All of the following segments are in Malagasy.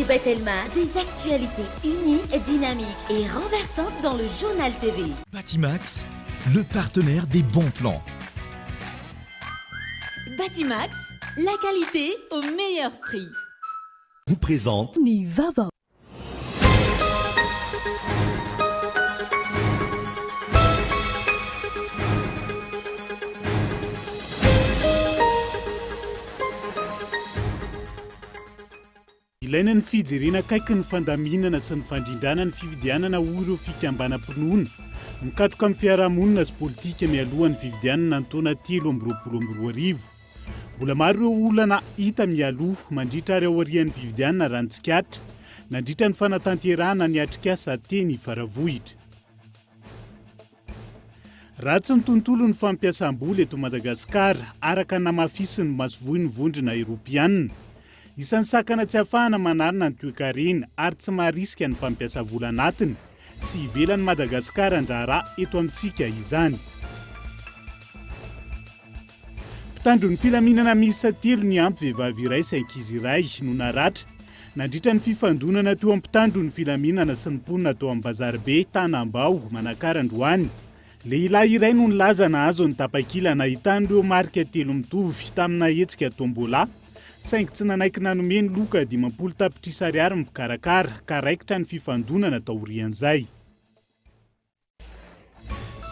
Batelma, des actualités uniques, dynamiques et renversantes dans le Journal TV. Batimax, le partenaire des bons plans. Batimax, la qualité au meilleur prix. Vous présente Ny vaovao. Ilaina ny fijerena akaiky ny fandaminana sy ny fandrindrana ny fifidianana hoy ireo fikambanam-pinoana mikatroka amin'ny fiarahamonina sy politika mialoha ny fifidianana ny taona 2023. Mbola maro ireo olana hita mialoha, mandritra ary aorian'ny fifidianana raha ny tsikaritra nandritra ny fanatanterahana ny atrikasa teny Faravohitra. Ratsy ny tontolon'ny fampiasam-bola eto Madagasikara, araka ny namafisin'ny masoivohon'ny Vondrona Eoropeanina. Isan'ny sakana tsy ahafahana manarina ny toekarena ary tsy maharisika ny mpampiasa vola anatiny sy ivelan'i Madagasikara handraharaha eto amintsika izany. Mpitandro ny filaminana miisa telo niampy vehivavy iray sy ankizy iray no naratra nandritra ny fifandonana teo amin'ny mpitandro ny filaminana sy ny mponina tao amin'ny bazaribe Tanambao, Manakara androany. Lehilahy iray no nilaza nahazo ny tapakila nahitany ireo marika telo mitovy tamina hetsika tombola, saingy tsy nanaiky nanome ny loka 50 tapitrisa ariary ny mpikarakara ka raikitra ny fifandonana taorian'izay.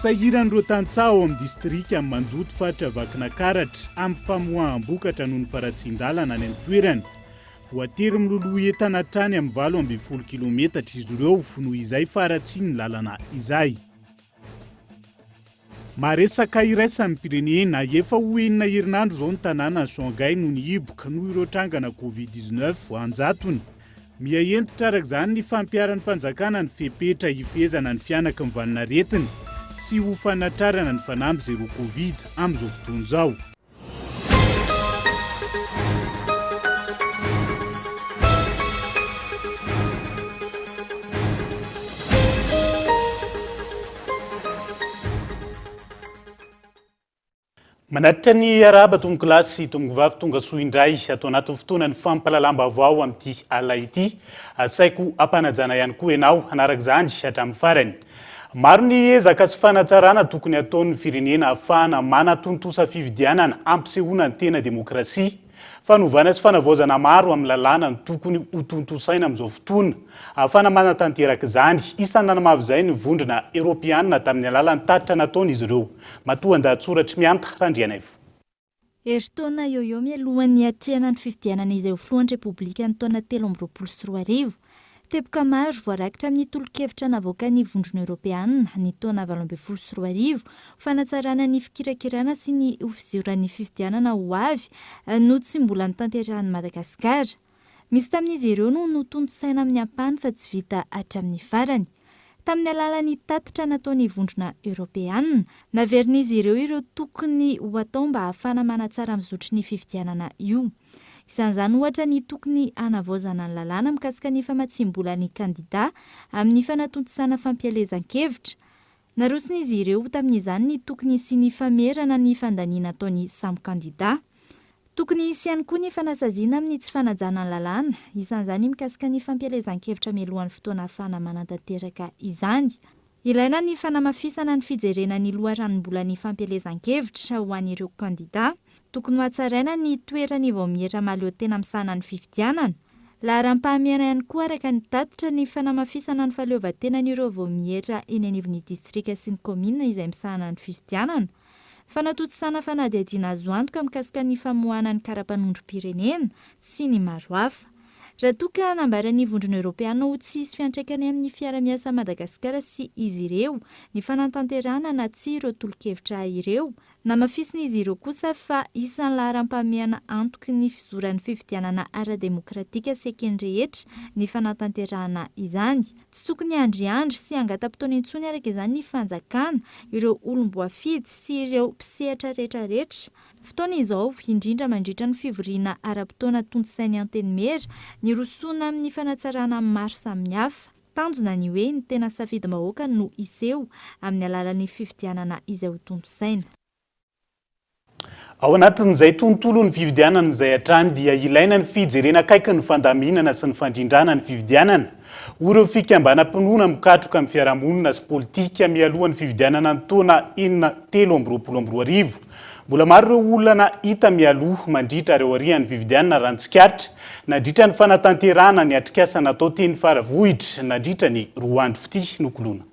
Sahiran'ireo tantsaha ao amin'ny distrikan'i Mandoto faritra Vakinakaratra amin'ny famoaham-bokatra noho ny faharatsian-dalana any an-toerana. Voatery miloloha entana hatrany amin'ny 18 kilometatra izy ireo noho izay faharatsian'ny lalana izay. Maresaka iraisam-pirenena, efa ho enina herinandro izao ny tanànan'i Shanghai no nihiboka noho ireo trangana Covid 19 an-jatony. Miha hentitra araka izany ny fampiharan'ny fanjakana ny fepetra hifehezana ny fihanaky ny valanaretina sy ho fanatrarana ny fanamby zéro Covid amin'izao fotoana izao. Manatitra ny arahaba tompokolahy sy tompokovavy tonga soa indray ato anatin'ny fotoanan'ny fampahalalam-baovao amin'ity alina ity. Asaiko ampanajana ihany koa ianao hanaraka izany hatramin'ny farany. Maro ny ezaka sy fanatsarana tokony hataon'ny firenena ahafahana manatontosa fifidianana hampisehoana ny tena demokrasia. Fanovana sy fanavaozana maro amin'ny lalàna no tokony hotontosaina amin'izao fotoana ahafahana manatanteraka izany. Isan'ny nanamavo izay ny Vondrona Eoropeanina tamin'ny alalan'ny tatitra nataon'izy ireo. Matoandahatsoratr'i Mihanta Randrianaivo. Herintaona eo eo mialohan'ny hiatrehana ny fifidianana izay ho filohan'ny Repoblika ny taona 2023. Teboka maro voarakitra amin'ny tolo-kevitra navoakan'ny Vondrona Eoropeanina ny taona 2018 ho fanatsarana ny fikirakirana sy ny ho fizoran'ny fifidianana ho avy no tsy mbola notanterahin'i Madagasikara. Misy tamin'izy ireo no notontosaina amin'ny ampahany fa tsy vita hatramin'ny farany. Tamin'ny alalan'ny tatitra nataon'ny Vondrona Eoropeanina, naverin'izy ireo ireo tokony ho atao mba hahafahana manatsara ny zotry ny fifidianana io. Isan'izany ohatra ny tokony hanavaozana ny lalàna mikasika ny famatsiam-bola ny kandidà amin'ny fanatontosana fampielezan-kevitra. Naroson'izy ireo tamin'izany ny tokony hisian'ny famerana ny fandaniana ataon'ny samy kandidà. Tokony hisy ihany koa ny fanasaziana amin'ny tsy fanajana ny lalàna, isan'izany mikasika ny fampielezan-kevitra mialohan'ny fotoana ahafahana manatanteraka izany. Ilaina ny fanamafisana ny fijerena ny loharanom-bolan'ny fampielezan-kevitra ho an'ireo kandidà. Tokony hohatsaraina ny toeran'ny vaomiera mahaleotena misahana ny fifidianana. Laharam-pahamehana ihany koa araka ny tatitra ny fanamafisana ny fahaleovantenan'ireo vaomiera eny anivon'ny distrika sy ny kaominina izay misahana ny fifidianana. Fanatontosana fanadihadiana azo antoka mikasika ny famoahana ny kara-panondrom-pirenena sy ny maro hafa. Raha toa ka nambaran'ny Vondrona Eoropeana ho tsy hisy fiantraikany amin'ny fiara-miasa Madagasikara sy izy ireo ny fanatanterahana na tsia ireo tolo-kevitra ireo, Namafisin'izy ireo kosa fa isan'ny laharam-pahamehana antoky ny fizoran'ny fifidianana ara-demokratika sy eken'ny rehetra ny fanatanterahana izany. Tsy tokony hiandriandry sy hangata-potoana intsony araka izany ny fanjakana, ireo olom-boafidy sy ireo mpisehatra rehetra rehetra. Fotoana izao, indrindra mandritra ny fivoriana ara-potoana tontosain'ny Antenimiera, nirosoana amin'ny fanatsarana maro samihafa. Tanjona ny hoe ny tena safidim-bahoaka no hiseho amin'ny alalan'ny fifidianana izay ho tontosaina. Ao anatin'izay tontolon'ny fifidianana izay hatrany dia ilaina ny fijerena akaiky ny fandaminana sy ny fandrindrana ny fifidianana ho ireo fikambanam-pinoana mikatroka amin'ny fiarahamonina sy politika mialoha ny fifidianana ny taona enina 2023. Mbola maro ireo olana hita mialoha, mandritra ary aorian'ny fifidianana raha ny tsikaritra nandritra ny fanatanterahana ny atrikasa natao teny Faravohitra nandritra ny 2 andro fitia nokoloina.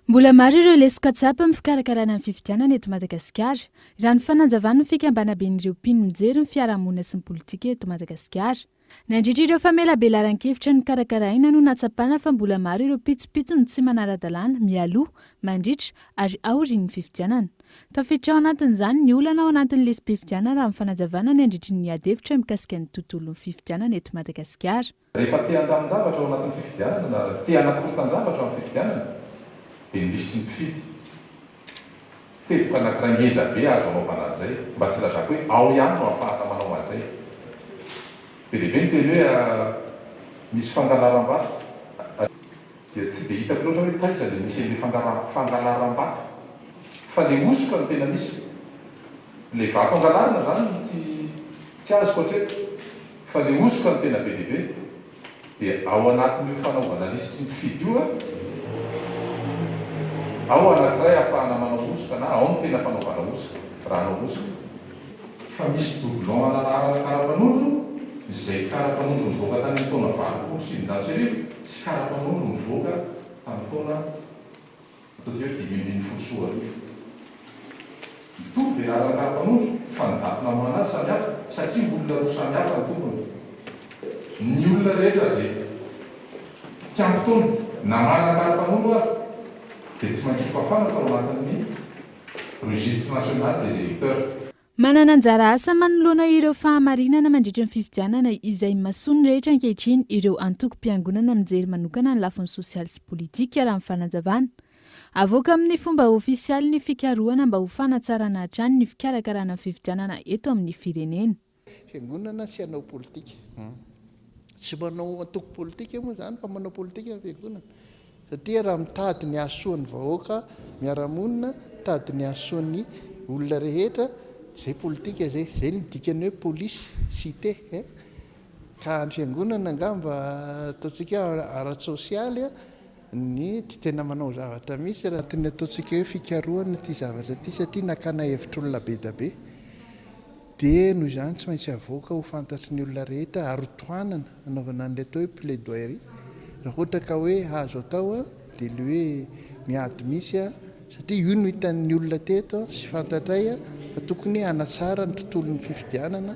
Mbola maro ireo lesoka tsapa amin'ny fikarakarana ny fifidianana eto Madagasikara, raha ny fananjavan'ny fikambanaben'ireo mpino mijery ny fiarahamonina sy ny politika eto Madagasikara. Nandritra ireo famelabelaran-kevitra nokarakaraina no nahatsapana fa mbola maro ireo pitsopitsony tsy manara-dalàna mialoha, mandritra ary aorian'ny fifidianana. Tafiditra ao anatin'izany ny olana ao anatin'ny lisi-pifidianana raha ny fanazavana nandritry ny adihevitra mikasika ny tontolon'ny fifidianana eto Madagasikara. Rehefa te handamin-javatra ao anatin'ny fifidianana na te hanakorotan-javatra amin'ny fifidianana dia ny lisitry ny mpifidy. Teboka anankiray ngeza be azo anaovana an'izay, mba tsy ilazako hoe ao ihany no ahafahana manao an'izay. Be dia be ny teny hoe misy fangalaram-bato. Dia tsy dia hitako loatra hoe taiza ilay nisy an'ilay fangalaram-bato. Fa ilay hosoka no tena misy. Ilay vato angalarina izany no tsy azoko hatreto. Fa le hosoka no tena be dia be. Dia ao anatin'io fanaovana lisitry ny mpifidy io an, ao anankiray ahafahana manao hosoka na ao no tena fanaovana hosoka, raha hanao hosoka. Fa misy doublon ananarana karapanondro, izay karapanondro nivoaka tany amin'ny taona 1980 sy karapanondro nivoaka tamin'ny taona. Ataontsika hoe 2015. Mitovy ilay laharana karapanondro fa ny daty namoahana azy samy hafa satria olona roa samy hafa ny tompony. Ny olona rehetra izay tsy ampy taona na manana karapanondro ary dia tsy maintsy hofafana tao anatin'ny Registre national des électeurs. Manana anjara asa manoloana ireo fahamarinana mandritra ny fifidianana izay imasoan'ny rehetra ankehitriny ireo antokom-piangonana mijery manokana ny lafiny sosialy sy politika raha ny fanazavana. Avoaka amin'ny fomba ofisialy ny fikarohana mba ho fanatsarana hatrany ny fikarakarana ny fifidianana eto amin'ny firenena. Fiangonana tsy hanao politika. Tsy manao antoko politika moa izany fa manao politika ny fiangonana. Satria raha mitady ny hahasoa ny vahoaka miara-monina, mitady ny hahasoa ny olona rehetra, izay politika izay. Izay no dikan'ny hoe polisy, cité. Ka ny fiangonana angamba ataontsika hoe ara-tsosialy ny tsy tena manao zavatra mihitsy raha ny ataontsika hoe fikarohana ity zavatra ity satria nakana hevitr'olona be dia be. Dia noho izany tsy maintsy avoaka ho fantatry ny olona rehetra ary ho tohanana hanaovana an'ilay atao hoe plaidoirie. Raha ohatra ka hoe azo atao dia ilay hoe miady mihitsy satria io no hitan'ny olona teto sy fantatray fa tokony hanatsara ny tontolon'ny fifidianana.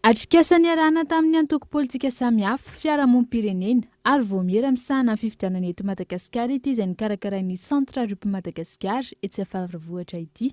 Atrikasa niarahana tamin'ny antoko politika samihafa, fiarahamonim-pirenena ary vaomiera misahana ny fifidianana eto Madagasikara ity izay nokarakarain'ny Centre Rup Madagasikara etsy Faravohitra ity.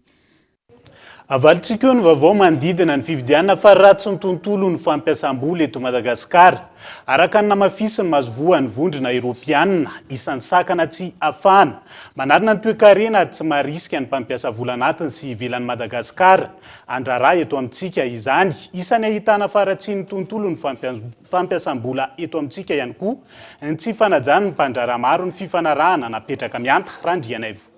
Avalintsika eo ny vaovao manodidina ny fifidianana fa ratsy ny tontolon'ny fampiasam-bola eto Madagasikara. Araka ny namafisin'ny masoivohon'ny Vondrona Eoropeanina, isan'ny sakana tsy ahafahana manarina ny toekarena ary tsy maharisika ny mpampiasa vola anatiny sy ivelan'i Madagasikara handraharaha eto amintsika izany. Isan'ny ahitana faharatsian'ny tontolon'ny fampiasam-bola eto amintsika ihany koa ny tsy fanajan'ny mpandraharaha maro ny fifanarahana napetraka mihanta Randrianaivo.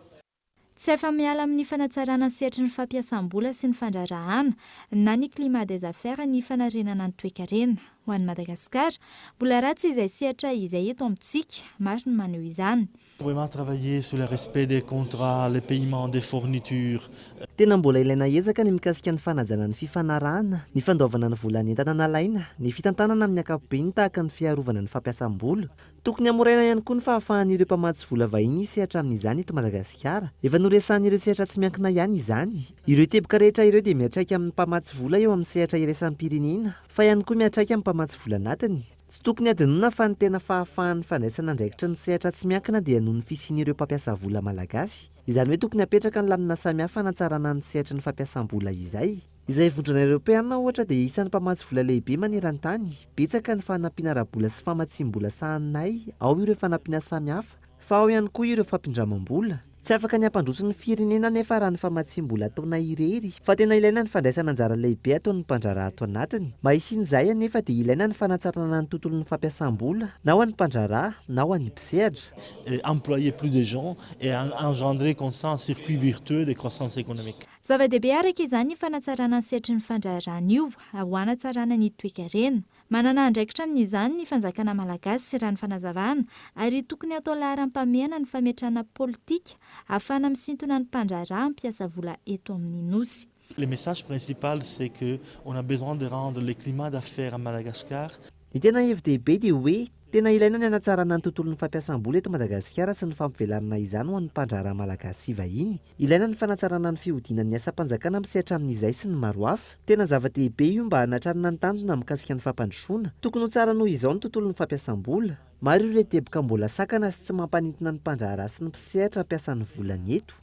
Tsy afa-miala amin'ny fanatsarana ny sehatry ny fampiasam-bola sy ny fandraharahana na ny climat des affaires ny fanarenana ny toekarena. Ho an'i Madagasikara, mbola ratsy izay sehatra izay eto amintsika. Maro ny maneho izany. Vraiment travailler sur le respect des contrats, le paiement des fournitures. Tena mbola ilaina ezaka ny mikasika ny fanajana ny fifanarahana, ny fandoavana ny volan'entana nalaina, ny fitantanana amin'ny ankapobeny tahaka ny fiarovana ny fampiasam-bola. Tokony hamoraina ihany koa ny fahafahan'ireo mpamatsy vola vahiny hisehatra amin'izany eto Madagasikara. Efa noresahan'ireo sehatra tsy miankina ihany izany. Ireo teboka rehetra ireo dia miantraika amin'ny mpamatsy vola eo amin'ny sehatra iraisam-pirenena, fa ihany koa miantraika amin'ny mpamatsy vola anatiny. Tsy tokony hadinoina fa ny tena fahafahan'ny fandraisana andraikitry ny sehatra tsy miankina dia noho ny fisian'ireo mpampiasa vola malagasy. Izany hoe tokony hapetraka ny lamina samihafa hanatsarana ny sehatry ny fampiasam-bola izay. Izay vondrona eoropeana ohatra dia isan'ny mpamatsy vola lehibe maneran-tany, betsaka ny fanampiana ara-bola sy famatsiam-bola sahaninay, ao ireo fanampiana samihafa, fa ao ihany koa ireo fampindramam-bola. Tsy afaka ny hampandroso ny firenena anefa raha ny famatsiam-bola ataonay irery, fa tena ilaina ny fandraisana anjara lehibe ataon'ny mpandraharaha ato anatiny. Mba hisian'izay anefa dia ilaina ny fanatsarana ny tontolon'ny fampiasam-bola, na ho an'ny mpandraharaha na ho an'ny mpisehatra. Employer plus de gens et engendrer comme ça un circuit vertueux de croissance économique. Zava-dehibe araka izany ny fanatsarana ny sehatry ny fandraharahana io ho hanatsarana ny toekarena. Manana andraikitra amin'izany ny fanjakana malagasy raha ny fanazavana ary tokony hatao laharam-pahamehana ny fametrahana politika ahafahana misintona ny mpandraharaha hampiasa vola eto amin'ny Nosy. Le message principal c'est que on a besoin de rendre le climat d'affaires à Madagascar. Ny tena hevi-dehibe dia hoe tena ilaina ny hanatsarana ny tontolon'ny fampiasam-bola eto Madagasikara sy ny fampivelarana izany ho an'ny mpandraharaha malagasy sy vahiny. Ilaina ny fanatsarana ny fihodinan'ny asam-panjakana misehatra amin'izay sy ny maro hafa. Tena zava-dehibe io mba hanatrarana ny tanjona mikasika ny fampandrosoana. Tokony ho tsara noho izao ny tontolon'ny fampiasam-bola. Maro ireo teboka mbola sakana sy tsy mampanintona ny mpandraharaha sy ny mpisehatra hampiasa ny volany eto.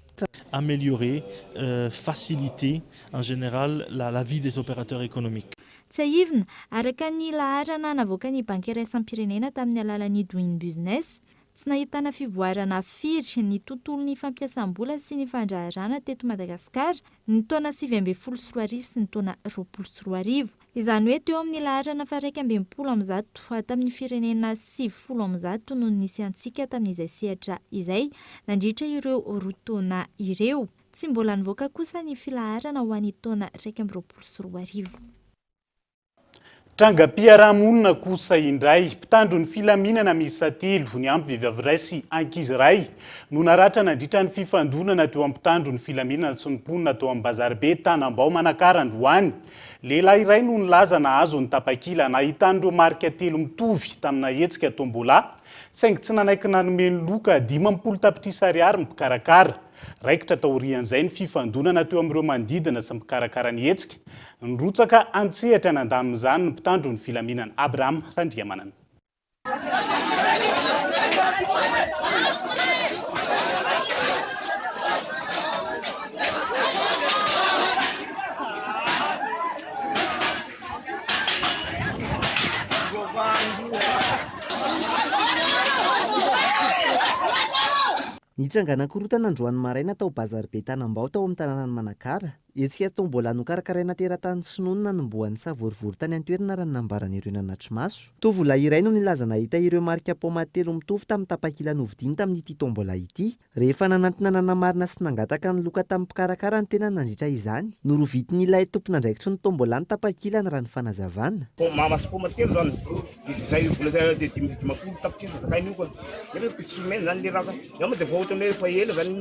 Améliorer, faciliter en général la vie des opérateurs économiques. Tsiahivina, araka ny laharana navoakan'ny Banky Iraisam-pirenena tamin'ny alalan'ny Doing Business, tsy nahitana fivoarana firy ny tontolon'ny fampiasam-bola sy ny fandraharahana teto Madagasikara ny taona 2019 sy ny taona 2020. Izany hoe teo amin'ny laharana faha-161 tamin'ny firenena 190 no nisy antsika tamin'izay sehatra izay nandritra ireo roa taona ireo. Tsy mbola nivoaka kosa ny filaharana ho an'ny taona 2021. Trangam-piarahamonina kosa indray, mpitandro ny filaminana miisa telo, niampy vehivavy iray sy ankizy iray, no naratra nandritra ny fifandonana teo amin'ny mpitandro ny filaminana sy ny mponina tao amin'ny bazaribe Tanambao Manakara androany. Lehilahy iray no nilaza nahazo ny tapakila nahitan'ireo marika telo mitovy tamina hetsika tombola, saingy tsy nanaiky nanome ny loka 50 tapitrisa ariary ny mpikarakara. Raikitra taorian'izay ny fifandonana teo amin'ireo manodidina sy mpikarakara ny hetsika. Nirotsaka an-tsehatra nandamina izany ny mpitandro ny filaminana Abraham Randriamanana. Nitrangana korontana androany maraina tao Bazary Be Tanambao tao amin'ny tanànan'i Manakara. Hetsika tombola nokarakaraina teratany sinoa no nanombohan'ny savorovoro tany an-toerana raha ny nambaran'ireo nanatri-maso. Tovolahy iray no nilaza nahita ireo marika paoma telo mitovy tamin'ny tapakila novidiany tamin'ity tombola ity. Rehefa nanantona nanamarina sy nangataka ny loka tamin'ny mpikarakara ny tenany nandritra izany, norovitin'ilay tompon'andraikitry ny tombola ny tapakilany raha ny fanazavana. Paoma sy paoma telo zany. Dia zay vola zay dia 55 tapitrisa zakainy io ka. Nefa hoe tsy omena zany le raha ka. Iaho moa dia efa ohatran'ny hoe efa ela zany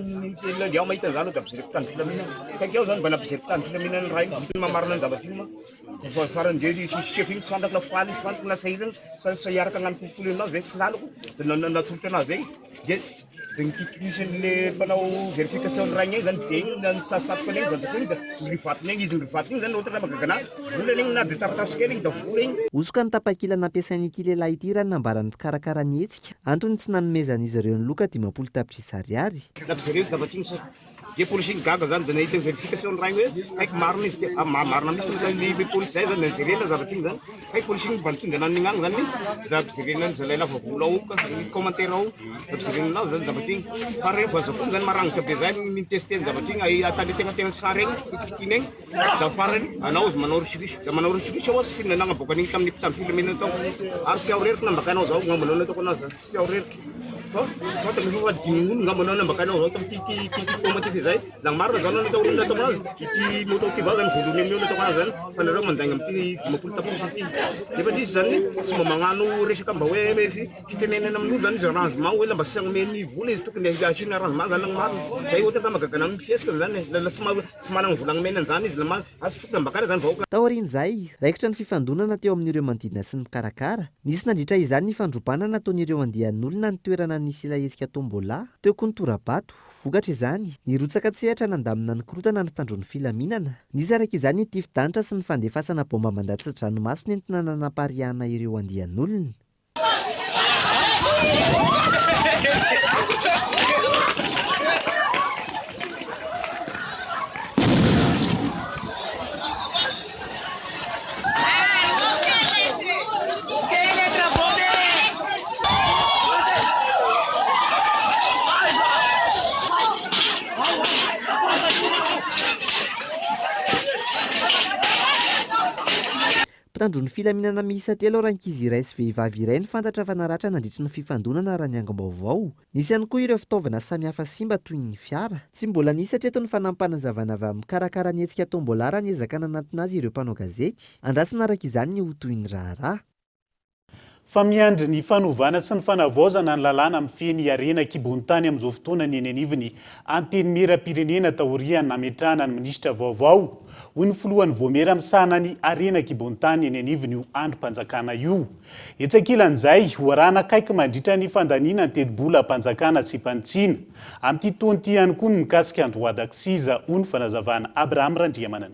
ela iaho mahita an'izany dia ampijereko mpitandro filaminana. Kaiky iaho zany mba nampijery mpitandro filaminana ny rainy. Ny mamarina ny zavatra iny ma. Dia fa farany dia io chef iny tsy fantako na faly izy fantako na sahirana sa sa hiaraka hagnano kolikoly aminazy ve tsy lalako. Dia natolotra anazy zay. Dia dia nikikisin'le mpanao vérification ny rainy igny zany dia igny nisasapoka an'igny vazako igny dia nirivatiny igny izy nirivatiny igny zany ohatra raha mahagaga anahy volana igny na dia taratasy kely igny da vola igny. Hosoka ny tapakila nampiasain'ity lehilahy ity raha ny nambaran'ny mpikarakara ny hetsika, antony tsy nanomezan'izy ireo ny loka 50 tapitrisa ariary. Nampijereny zavatra igny sa. Dia polisy iny gaga zany dia nahita ny verification ny rainy hoe kaiky marina izy ty, ah marina mihitsy zany ny polisy zay zany nijerena zavatra iny zany, hay polisy iny mba nitondra anany agny zany raha ampijerena ny zalahy lava volo ao ka ny commentaire ao ampijerena anazy zany zavatra iny, fa regny vazaha zany marangitra be zay mi-tester ny zavatra iny atany antegnategnan'ny sary egny fitikitiny egny da farany anao izy manao risoriso, da manao risoriso aho sy nagnaboaka an'igny tamin'ny mpitandro filaminana tao ary sy aho reriky nambakanao zao angamba anao nataoko anazy zany sy aho reriky. Fa fantako fa hadinon'olo ngamba anao nambakanao zao tamin'ity ty ty ty paoma ty f'izay la marina zao anao natao nataoko anazy ity moto ty vao zany voalohany amin'io nataoko anazy zany fa nareo mandainga amin'ity 50 tapitrisa ity nefa izy zany tsy mba magnano resaka mba hoe fitenenana amin'olo zany izy arrangement hoe la mba tsy hanome ny vola izy tokony asiana arrangement zany ny marina zay ohatra fa mahagaga anah amin'ny fihetsika zany e la tsy managna vola hanomena an'izany izy la Azo tokony ambakana izany vahoaka. Taorian'izay, raikitra ny fifandonana teo amin'ireo manodidina sy ny mpikarakara. Nisy nandritra izany ny fandrobana nataon'ireo andian'olona ny toerana nisy ilay hetsika tombola, teo koa ny tora-bato. Vokatra izany, nirotsaka an-tsehatra nandamina ny korontana ny mpitandro ny filaminana. Nisy araka izany ny tifi-danitra sy ny fandefasana baomba mandatsa-dranomaso nentina nanapariahana ireo andian'olona. Mpitandro ny filaminana miisa telo ary ankizy iray sy vehivavy iray no fantatra fa naratra nandritry ny fifandonana raha ny angom-baovao. Nisy ihany koa ireo fitaovana samihafa simba toy ny fiara. Tsy mbola nisy hatreto ny fanampinazavana avy amin'ny mikarakara ny hetsika Tombola raha niezaka nanantona azy ireo mpanao gazety. Andrasana araka izany ny ho tohin'ny raharaha. Fa miandry ny fanovana sy ny fanavaozana ny lalàna mifehy ny harena an-kibon'ny tany amin'izao fotoana ny eny anivon'ny Antenimierampirenena taorian'ny nametrahana ny minisitra vaovao, hoy ny filohan'ny Vaomiera misahana ny harena an-kibon'ny tany eny anivon'io andrim-panjakana io. Etsy ankilan'izay, ho arahana akaiky mandritra ny fandaniana ny tetibolam-panjakana sy mpanitsiana amin'ity taona ity ihany koa ny mikasika ny droit d'accise, hoy ny fanazavan'i Abraham Randriamanana.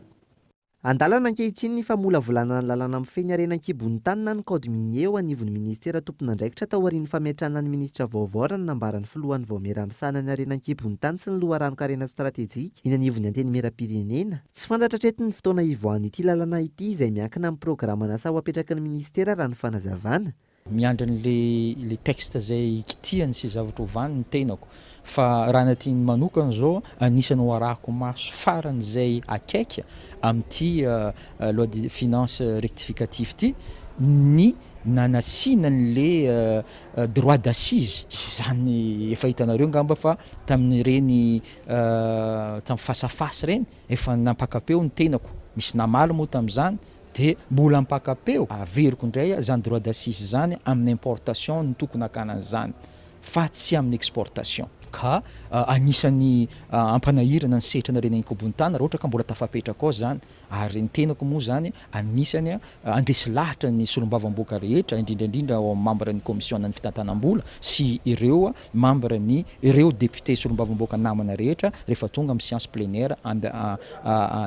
Andalana ankehitriny ny famolavolana ny lalàna mifehy ny harena an-kibon'ny tany na ny code minier eo anivon'ny minisitera tompon'andraikitra taorian'ny fametrahana ny minisitra vaovao raha ny nambaran'ny filohan'ny vaomiera misahana ny harena an-kibon'ny tany sy ny loharanon-karena stratejika eny anivon'ny antenimierampirenena. Tsy fantatra hatreto ny fotoana hivoahan'ity lalàna ity izay miankina amin'ny programan'asa ho apetraky ny minisitera raha ny fanazavana. Miandry an'le le texte zay kitihany sy zavatra ovany ny tenako fa raha ny aty manokana zao anisany ho arahako maso faran'izay akaiky amin'ity loi de finance rectificative ity ny nanasiana an'le droit d'assise izany efa hitanareo ngamba fa tamin'ireny tamin'ny face à face ireny efa nampakapeo ny tenako misy namaly moa tamin'izany Dia mbola ampakapeo, averiko indray izany droit d'assise izany amin'ny importation no tokony hakana an'izany fa tsy amin'ny exportation. Ka anisan'ny hampanahirana ny sehatra ny harena an-kibon'ny tany raha ohatra ka mbola tafapetraka ao izany ary ny tenako moa izany anisany handresy lahatra ny solombavamboaka rehetra indrindra indrindra ao amin'ny membre ny commission ny fitantanam-bola sy ireo membre ny ireo député solombavamboaka namana rehetra rehefa tonga amin'ny séance plénière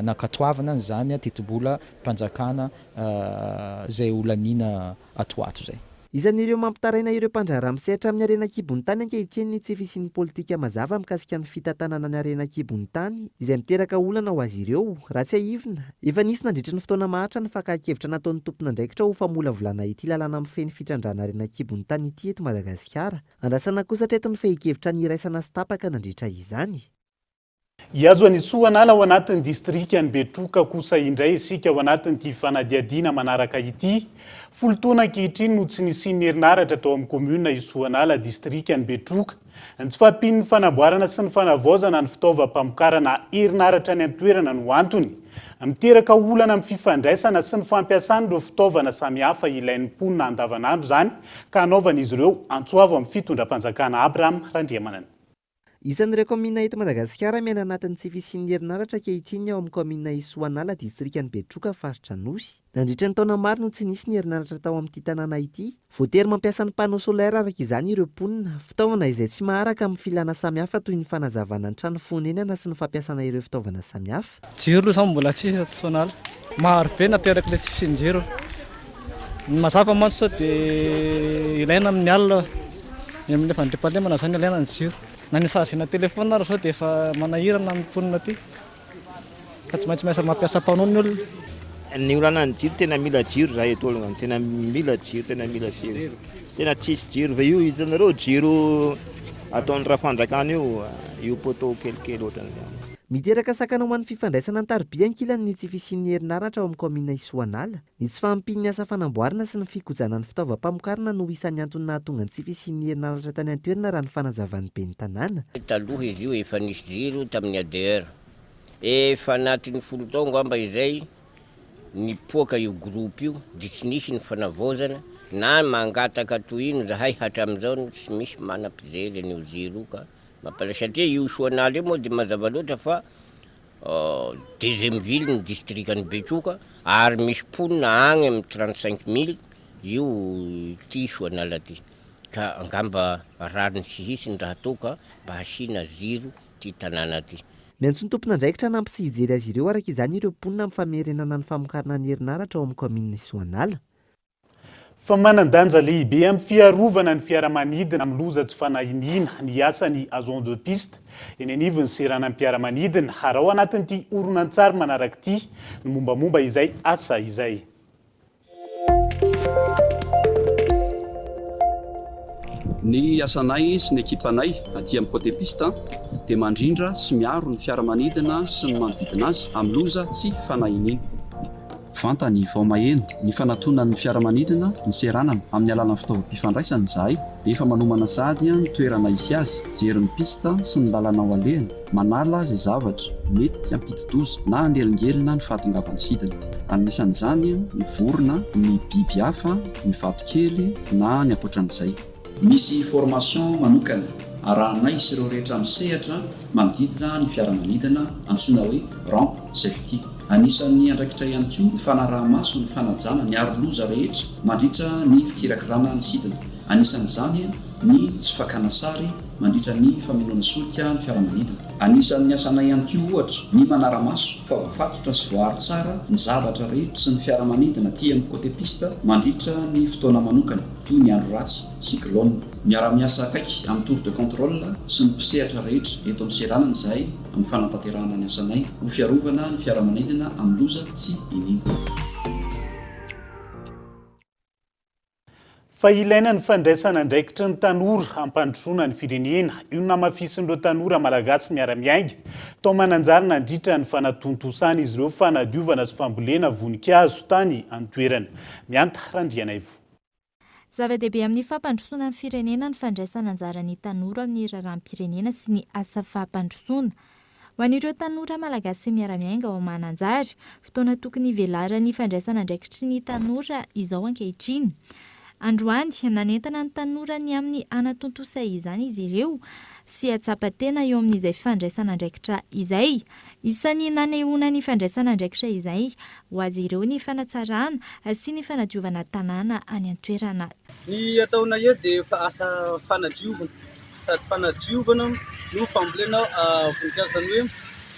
nankatoavana an'izany tetibola mpanjakana izay ho laniana ato ho ato izay. Isan'ireo mampitaraina ireo mpandraharaha misehatra amin'ny harena an-kibon'ny tany ankehitriny ny tsy fisian'ny politika mazava mikasika ny fitantanana ny harena an-kibon'ny tany izay miteraka olana ho azy ireo. Raha tsiahivina, efa nisy nandritry ny fotoana maharitra ny fakan-kevitra nataon'ny tompon'andraikitra ho famolavolana ity lalàna mifehy ny fitrandrahana harena an-kibon'ny tany ity eto Madagasikara. Andrasana kosa hatreto ny fehin-kevitra niraisana sy tapaka nandritra izany. Hihazo an'i Soanala ao anatin'ny distrikan'i Betroka kosa indray isika ao anatin'ity fanadihadiana manaraka ity. Folo taona ankehitriny no tsy nisian'ny herinaratra tao amin'ny kaominina Isoanala, distrikan'i Betroka. Ny tsy fahampian'ny fanamboarana sy ny fanavaozana ny fitaovam-pamokarana herinaratra any an-toerana no antony. Miteraka olana amin'ny fifandraisana sy ny fampiasana ireo fitaovana samihafa ilain'ny mponina andavanandro izany ka hanaovan'izy ireo antso avo amin'ny fitondram-panjakana Abraham Randriamanana. Isan'ireo kaominina eto Madagasikara miaina anatin'ny tsy fisian'ny herinaratra ankehitriny ny ao amin'ny kaominina Isoanala, distrikan'i Betroka, faritra Anosy. Nandritra ny taona maro no tsy nisy ny herinaratra tao amin'ity tanàna ity. Voatery mampiasa ny panneau solaire araka izany ireo mponina, fitaovana izay tsy maharaka amin'ny filana samihafa toy ny fanazavana ny trano fonenana sy ny fampiasana ireo fitaovana samihafa. Jiro aloha zany mbola tsisy ato Soanala. Maro be nateraka ilay tsy fisian-jiro. Ny mazava mantsy sao dia ilaina amin'ny alina, amin'ilay fandriampahalemana zany ilaina ny jiro. Na ny chargena téléphone ary zao dia efa manahirana ny mponina aty fa tsy maintsy miasa mampiasa panneau ny olona. Ny olana ny jiro tena mila jiro zahay eto alongany tena mila jiro tena mila jiro tena tsisy jiro fa io hitanareo jiro ataon'ny rafanjakana io io poteau kelikely ohatran'izany. Miteraka sakana ho an'ny fifandraisana an-tariby ankilany ny tsy fisian'ny herinaratra ao amin'ny kaominina Isoanala. Ny tsy fahampian'ny asa fanamboarana sy ny fikojana ny fitaovam-pamokarana no isan'ny antony nahatonga ny tsy fisian'ny herinaratra tany an-toerana raha ny fanazavan'ny ben'ny tanàna. Taloha izy io efa nisy jiro tamin'ny ADR. Efa anatin'ny folo tao angamba izay nipoaka io groupe io dia tsy nisy ny fanavaozana na mangataka toy ino zahay hatramin'izao tsy misy manam-pijery an'io jiro io ka Mampalahelo satria io Soanala io moa dia mazava loatra fa deuxième ville ny distrikan'i Betroka ary misy mponina agny amin'ny 35 mille io ity Soanala ity ka angamba rariny sy hisiny raha toa ka mba hasiana jiro ity tanàna ity. Miantso ny tompon'andraikitra hanampy sy hijery azy ireo araka izany ireo mponina amin'ny famerenana ny famokarana ny herinaratra ao amin'ny kaominina Soanala. Fa manan-danja lehibe amin'ny fiarovana ny fiaramanidina amin'ny loza tsy fanahiniana ny asan'ny agent de piste eny anivon'ny seranam-piaramanidina. Araho anatin'ity horonantsary manaraka ity ny mombamomba izay asa izay. Ny asanay sy ny ekipanay aty amin'ny côté piste dia mandrindra sy miaro ny fiaramanidina sy ny manodidina azy amin'ny loza tsy fanahiniana. Vantany vao maheno ny fanatonan'ny fiaramanidina ny seranana amin'ny alalan'ny fitaovam-pifandraisana izahay dia efa manomana sahady ny toerana hisy azy, jery ny piste sy ny lalana ho alehany, manala izay zavatra mety hampidi-doza na hanelingelina ny fahatongavan'ny sidina. Anisan'izany ny vorona, ny biby hafa, ny vatokely na ny ankoatran'izay. Misy formation manokana arahanay sy ireo rehetra misehatra manodidina ny fiaramanidina antsoina hoe ramp safety. Anisan'ny andraikitra ihany koa ny fanaraha-maso ny fanajana ny aro-loza rehetra mandritra ny fikirakirana ny sidina. Anisan'izany ny tsy fakana sary mandritra ny famenoana solika ny fiaramanidina. Anisan'ny asanay ihany koa ohatra ny manara-maso fa voafatotra sy voaaro tsara ny zavatra rehetra sy ny fiaramanidina aty amin'ny côté piste mandritra ny fotoana manokana toy ny andro ratsy, cyclone. Miara-miasa akaiky amin'ny tour de contrôle sy ny mpisehatra rehetra eto amin'ny seranana izahay amin'ny fanatanterahana ny asanay ho fiarovana ny fiaramanidina amin'ny loza tsy iniana. Fa ilaina ny fandraisana andraikitry ny tanora hampandrosoana ny firenena. Io no namafisin'ireo tanora malagasy miara-miainga tao Mananjary nandritra ny fanatontosan'izy ireo fanadiovana sy fambolena voninkazo tany an-toerana. Mianta Randrianaivo. Zava-dehibe amin'ny fampandrosoana ny firenena ny fandraisana anjaran'ny tanora amin'ny raharaham-pirenena sy ny asa fampandrosoana. Ho an'ireo tanora malagasy miara-miainga ao Mananjary, fotoana tokony hivelaran'ny fandraisana andraikitry ny tanora izao ankehitriny. Androany, nanentana ny tanora ny amin'ny hanatontosa izany izy ireo sy hahatsapa tena eo amin'izay fandraisana andraikitra izay. Isan'ny nanehoana ny fandraisana andraikitra izay ho azy ireo ny fanatsarana sy ny fanadiovana tanàna any an-toerana. Ny ataonay eto dia efa asa fanadiovana, sady fanadiovana no fambolena voninkazo, izany hoe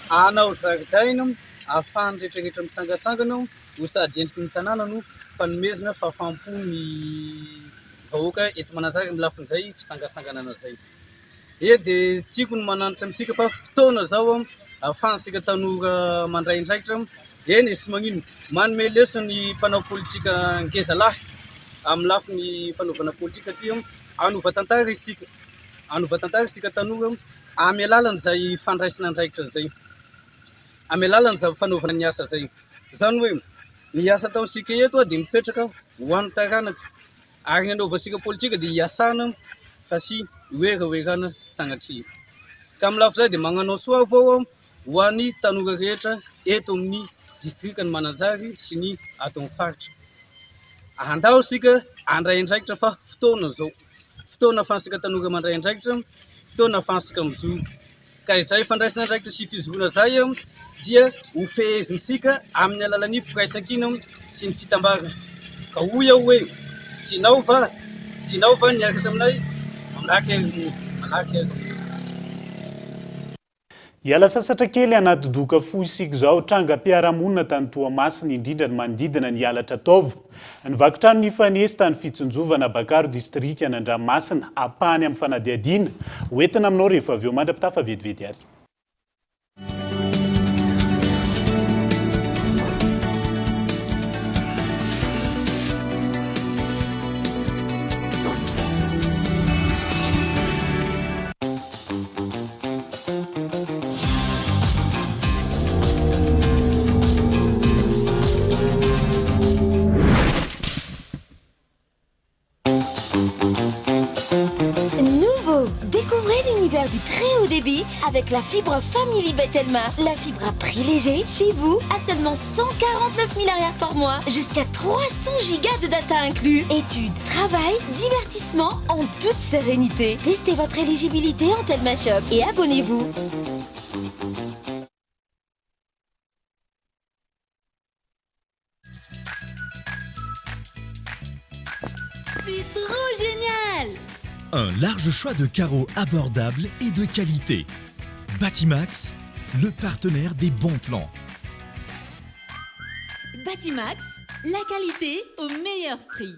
hanao zaridaina ahafahan'ny rehetra rehetra misangasangana ho sady endriky ny tanàna no fanomezana fahafaham-po ny vahoaka eto Mananjary amin'ny lafin'izay fisangasanganana izay. Eo dia tiako ny mananatra amintsika fa fotoana izao ahafahantsika tanora mandray andraikitra, eny e tsy maninona, manome lesona ny mpanao politika ngeza lahy amin'ny lafiny fanaovana politika satria hanova tantara isika, hanova tantara isika tanora amin'ny alalan'izay fandraisana andraikitra izay, amin'ny alalan'izay fanaovana ny asa izay. Izany hoe ny asa ataontsika eto dia mipetraka ho an'ny taranaka. Ary ny anaovantsika politika dia hiasana fa tsy hiwerawerana sanatria. Ka amin'ny lafiny izay dia magnanao soa avao aho ho an'ny tanora rehetra eto amin'ny distrikan'i Mananjary sy ny ato amin'ny faritra. Andao isika handray andraikitra fa fotoana izao. Fotoana ahafahantsika tanora mandray andraikitra, fotoana ahafahantsika mijoro. Ka izay fandraisana andraikitra sy fijoroana izay dia ho fehezintsika amin'ny alalan'ny firaisankina sy ny fitambarana. Ka hoy aho hoe, tianao va? Tianao va ny hiaraka taminay? Malaky ary moa, malaky ary. Hiala sasatra kely anaty doka fohy isika izao. Trangam-piarahamonina tany Toamasina, indrindra ny manodidina ny halatra taova. Ny vaky trano nifanesy tany Fitsinjovana, Bakaro, distrikan'Andramasina. Ampahany amin'ny fanadihadiana ho entina aminao rehefa avy eo. Mandra-pitafa vetivety ary. Nouveau Découvrez l'univers du très haut débit avec la fibre Family Betelma. La fibre à prix léger chez vous à seulement 149 000 arrières par mois. Jusqu'à 300 gigas de data inclus. Études, travail, divertissement en toute sérénité. Testez votre éligibilité en Telma Shop et abonnez-vous. C'est trop génial Un large choix de carreaux abordables et de qualité. Batimax, le partenaire des bons plans. Batimax, la qualité au meilleur prix.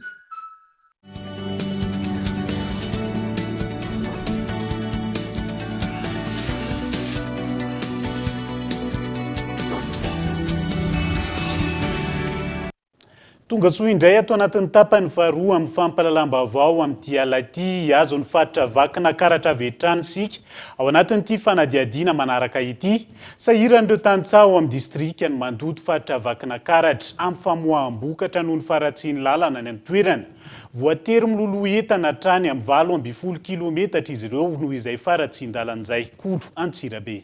Tonga soa indray ato anatin'ny tapany faharoa amin'ny fampahalalam-baovao amin'ity alina ity. Hihazo ny faritra Vakinakaratra avy hatrany isika ao anatin'ity fanadihadiana manaraka ity. Sahiran'ireo tantsaha ao amin'ny distrikan'i Mandoto faritra Vakinakaratra amin'ny famoaham-bokatra noho ny faharatsian'ny lalana any an-toerana. Voatery miloloha entana hatrany amin'ny 18 kilometatra izy ireo noho izay faharatsian-dalana izay. Kolo Antsirabe.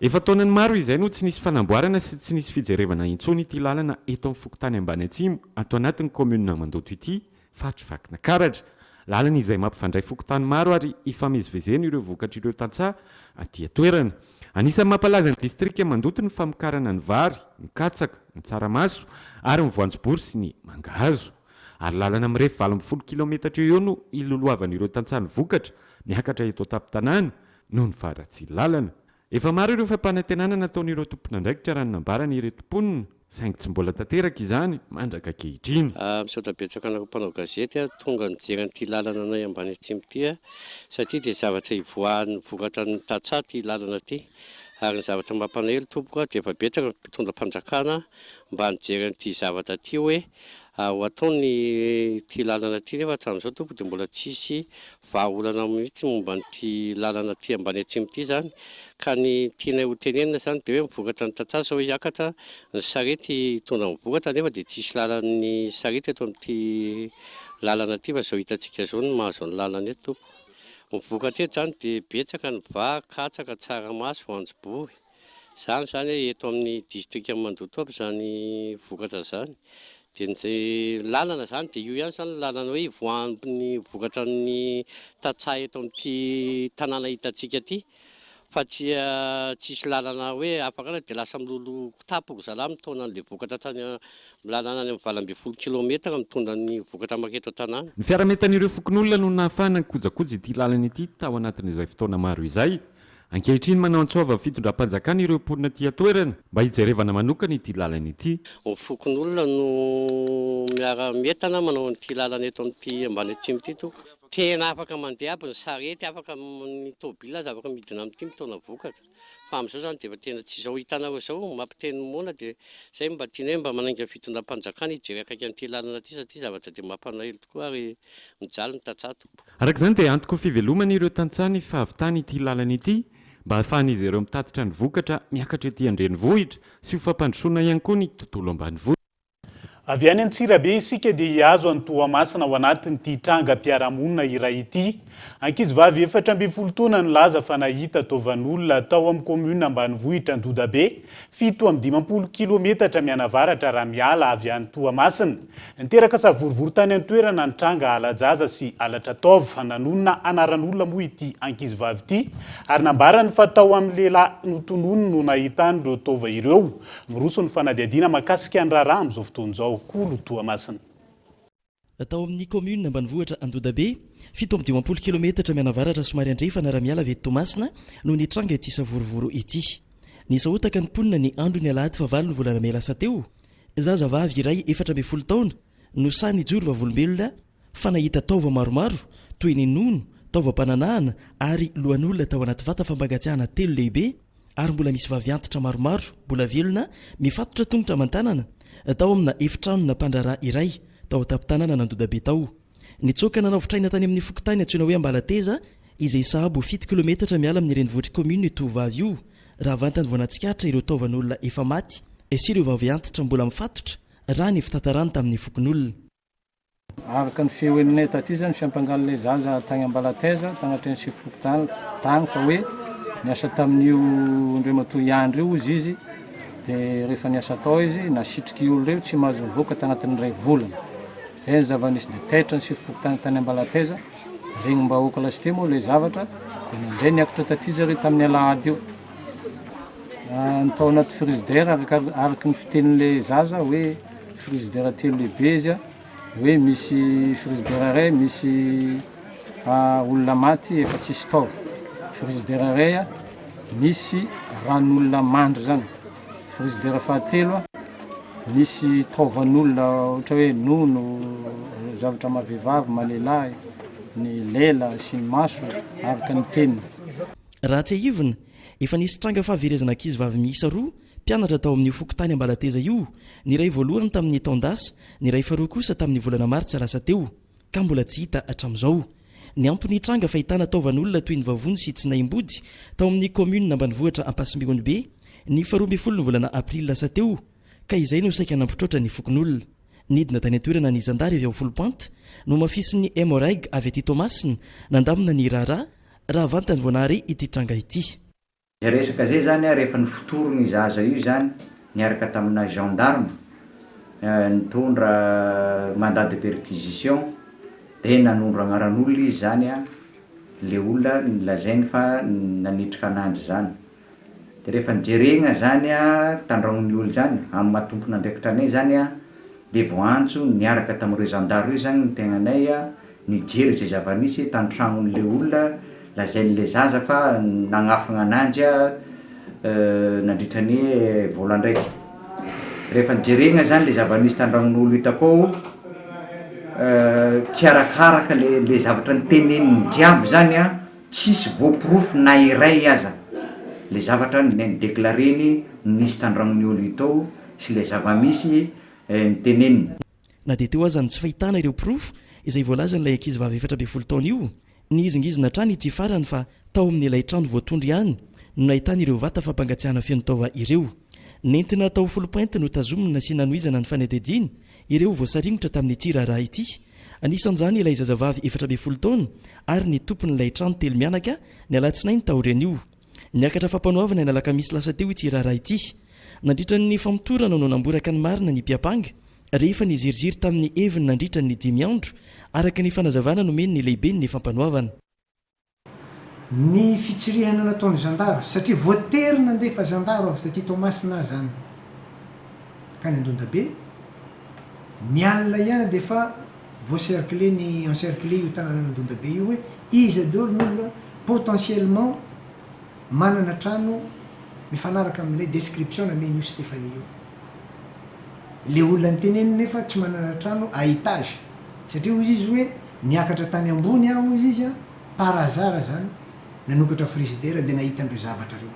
Efa taonany maro izay no tsy nisy fanamboarana sy tsy nisy fijerevana intsony ity lalana eto amin'ny fokontany Ambany Atsimo ato anatin'ny kaominina Mandoto ity, faritry Vakinakaratra. Lalana izay mampifandray fokontany maro ary ifamezivezena ireo vokatr'ireo tantsaha aty an-toerana. Anisan'ny mampalaza ny distrika Mandoto ny famokarana ny vary, ny katsaka, ny tsaramaso ary ny voanjobory sy ny mangahazo. Ary lalana mirefy 18 kilaometatra eo eo no ilolohavan'ireo tantsaha ny vokatra miakatra eto an-tampon-tanàna noho ny faharatsian'ny lalana. Efa maro ireo fampanantenana nataon'ireo tompon'andraikitra raha ny nambaran'ireto mponina, saingy tsy mbola tanteraka izany mandraka ankehitriny. Misaotra betsaka anareo mpanao gazety tonga nijery an'ity lalana anay ambany atsimo ity satria dia zavatra ivoahan'ny vokatra ny tantsaha ity lalana ity ary ny zavatra mampalahelo tompoko dia efa betsaka ny mpitondra fanjakana mba nijery an'ity zavatra ity hoe ho atao ny ity lalana ity nefa hatramin'izao tompoko dia mbola tsisy vahaolana mihitsy momba an'ity lalana aty ambany atsimo ity izany ka ny tianay ho tenenina izany dia hoe ny vokatra ny tantsaha sao hiakatra ny sarety hitondra ny vokatra nefa dia tsisy lalan'ny sarety eto amin'ity lalana ity fa izao hitantsika izao ny mahazo ny lalana eto tompoko. Ny vokatra eto izany dia betsaka ny vary, katsaka, tsaramaso, voanjobory. Izany izany hoe eto amin'ny distrikan'i Mandoto aby izany vokatra izany. Dia ny lalana izany dia io ihany izany ny lalana hoe ivoahan'ny vokatra ny tantsaha eto amin'ity tanàna hitantsika ity. Fa tsy tsisy lalana hoe afaka any dia lasa miloloha kitapo ry zalahy mitaona an'ilay vokatra hatrany amin'ny lalana any amin'ny 18 kilometatra mitondra ny vokatra manketo an-tanàna. Ny fiara-mientan'ireo fokonolona no nahafahana nikojakoja ity lalana ity tao anatin'izay fotoana maro izay. Ankehitriny manao antsoava fitondram-panjakana ireo mponina aty an-toerana mba hijerevana manokana ity lalana ity. Ny fokonolona no miara-mientana manao an'ity lalana eto amin'ity ambany atsimo ity tompoko. Tena afaka mandeha aby ny sarety, afaka ny tôbila aza afaka midina amin'ity mitaona vokatra. Fa amin'izao izany dia efa tena tsy izao hitanareo izao mampiteny ny moana dia izay no mba tianay mba manainga ny fitondram-panjakana hijery akaiky an'ity lalana ity satria zavatra dia mampalahelo tokoa ary mijaly ny tantsaha tompoko. Araka izany dia antoky ny fivelomana ireo tantsaha ny fahavitana ity lalana ity mba hahafahan'izy ireo mitatitra ny vokatra miakatra ety an-drenivohitra sy ho fampandrosoana ihany koa ny tontolo ambanivohitra. Avy any Antsirabe isika dia hihazo an'i Toamasina ao anatin'ity trangam-piarahamonina iray ity. Ankizivavy 14 taona nilaza fa nahita taovan'olona tao amin'ny kaominina ambanivohitra Andodabe, 57 kilometatra mianavaratra raha miala avy any Toamasina. Niteraka savorovoro tany an-toerana ny tranga hala-jaza sy halatra taova. Nanonona anaran'olona moa ity ankizivavy ity ary nambarany fa tao amin'ny lehilahy notononiny no nahitany ireo taova ireo. Miroso ny fanadihadiana mahakasika ny raharaha amin'izao fotoana izao. Kolo Toamasina. Tao amin'ny kaominina ambanivohitra Andodabe, 57 kilometatra mianavaratra somary andrefana raha miala avy eto Toamasina no nitranga ity savorovoro ity. Nisahotaka ny mponina ny andron'ny alahady fahavalo ny volana mey lasa teo Zazavavy iray 14 taona no sahy nijoro vavolombelona fa nahita taova maromaro toy ny nono, taovam-pananahana ary lohan'olona tao anaty vata fampangatsiahana telo lehibe ary mbola misy vavy antitra maromaro mbola velona mifatotra tongotra aman-tanana tao amina efitranona mpandraharaha iray tao an-tampon-tanànan'Andodabe tao. Nitsoaka nanavotra aina tany amin'ny fokontany antsoina hoe Ambalateza, izay sahabo fito kilometatra miala amin'ny renivohitr'i kaominina io tovovavy io, raha vantany vao nahatsikaritra ireo taovan'olona efa maty sy ireo vavy antitra mbola mifatotra, raha ny fitantarany tamin'ny fokonolona. Araka ny feo henonay taty izany, fiampangan'ilay zaza tagny Ambalateza, tagnatrehan'ny sefom-pokontany tagny fa hoe niasa tamin'io Andriamatoa Iandry io hozy izy, dia rehefa niasa tao izy, nasitrik'io olona io, tsy mahazo mivoaka tagnatin'ny iray volana. Zay ny zava-nisy dia taitra ny sefom-pokontany tany Ambalataiza, regnim-bahoaka lasite moa ilay zavatra dia nandray niakatra taty zareo tamin'ny alahady io. Ny tao anaty frigidaire araka araka ny fitenin'ilay zaza hoe frigidaire telo lehibe izy hoe misy frigidaire iray misy olona maty efa tsisy taova, frigidaire iray misy ran'olona mandry zany. Frigidaire fahatelo, misy taovan'olona ohatra hoe nono, zavatra maha vehivavy, maha lehilahy, ny lela sy ny maso, araka ny teniny. Raha tsiahivina, efa nisy tranga fahaverezana ankizivavy miisa roa mpianatra tao amin'io fokontany Ambalateza io, ny iray voalohany tamin'ny taon-dasa, ny iray faharoa kosa tamin'ny volana martsa lasa teo, ka mbola tsy hita hatramin'izao. Niampy ny tranga fahitana taovan'olona toy ny vavony sy tsinaim-body tao amin'ny kaominina ambanivohitra Ampasimihonibe, ny faharoa ambin'ny ny volana aprily lasa teo, ka izay no saika nampitroatra ny fokonolona. Nidina tany an-toerana ny zandary avy ao Foulpointe, nohamafisin'ny Emmo-Reg avy aty Toamasina, nandamina ny raharaha, raha vantany vao nahare ity tranga ity. Zay resaka zay zany a rehefa nofotorina io zaza io zany niaraka tamina gendarme nitondra mandat de perquisition de nanondro agnaran'olona izy zany a le olona nolazainy fa nanitrika ananjy zany. De rehefa nijeregna zany a tandragnon'ny olo zany, amin'ny maha tompon'andraikitra anay zany a, de voaantso niaraka tamin'ireo zandary ireo zany ny tegnanay a, nijery izay zava-nisy tan-tragnon'le olona lazain'le zaza fa nagnafigna ananjy a nandritra ny volan-draiky. Rehefa nijeregna zany le zava-nisy tan-dragnon'olo io takao, tsy arakaraka le le zavatra niteneniny jiaby zany a. Tsisy voaporofo na iray aza le zavatra nodeclareny nisy tandragnon'ny olo tao sy le zavamisy niteneniny. Na dia teo aza ny tsy fahitana ireo porofo izay voalazan'ilay ankizivavy 14 taona io, nihizingizina hatrany ity farany fa tao amin'ilay trano voatondro ihany no nahitany ireo vata fampangatsiahana feno taova ireo. Nentina tao Foulpointe notazomina sy nanohizana ny fanadihadiana ireo voasaringotra tamin'ity raharaha ity. Anisan'izany ilay zazavavy 14 taona ary ny tompon'ilay trano telo mianaka ny alatsinainy taorian'io. Niakatra fampanoavana ny alakamisy lasa teo ity raharaha ity. Nandritra ny famotorana no namboraka ny marina ny mpiampanga rehefa niziriziry tamin'ny heviny nandritra ny dimy andro, araka ny fanazavana nomen'ny lehiben'ny fampanoavana. Ny fitsirihana nataon'ny zandary, satria voatery nandefa zandary avy taty Toamasina aho zany hankany Andondabe, ny alina ihany dia efa voacercler ny encercler io tanànan'Andondabe io hoe iza daholo ny olona potentiellement manana trano mifanaraka amin'ilay description namen'io Stéphanie io. Le olona niteneniny nefa tsy manana trano à étage satria hozy izy hoe niakatra tany ambony aho hozy izy an, par hasard zany nanokatra frigidaire de nahita an'ireo zavatra reo.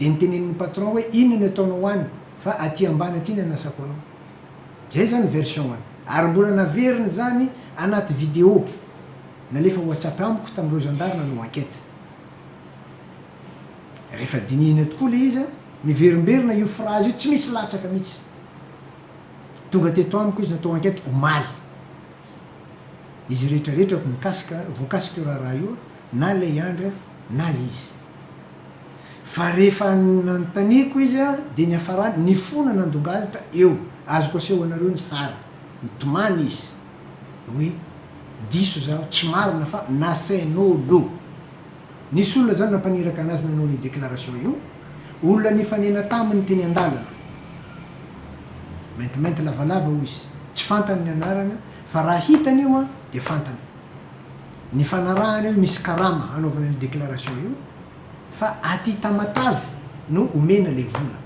De nitenenin'ny patron hoe inona no ataonao any fa aty ambany aty ny anasako anao. Zay zany version-ny. Ary mbola naveriny zany anaty vidéo nalefa whatsapp amiko tamin'ireo zandary nanao enquête. Rehefa dinihina tokoa le izy an, miverimberina io phrase io tsy misy latsaka mihitsy. Tonga teto amiko izy natao enquête omaly. Izy rehetra rehetra mikasika voakasika io raharaha io na ilay Andry na izy. Fa rehefa nanontaniako izy dia niafarany nifona nandongalitra eo, azoko aseho anareo ny sary, nitomany izy hoe diso zaho, tsy marina fa nasain'olo. Nisy olona zany nampaniraka anazy nanao an'io déclaration io, olona nifanena taminy teny an-dalana, maintimainty lavalava hoy izy, tsy fantany ny anarany fa raha hitany io an dia fantany. Nifanarahana io misy karama hanaovana an'io déclaration io fa aty Tamatave no omena le vola.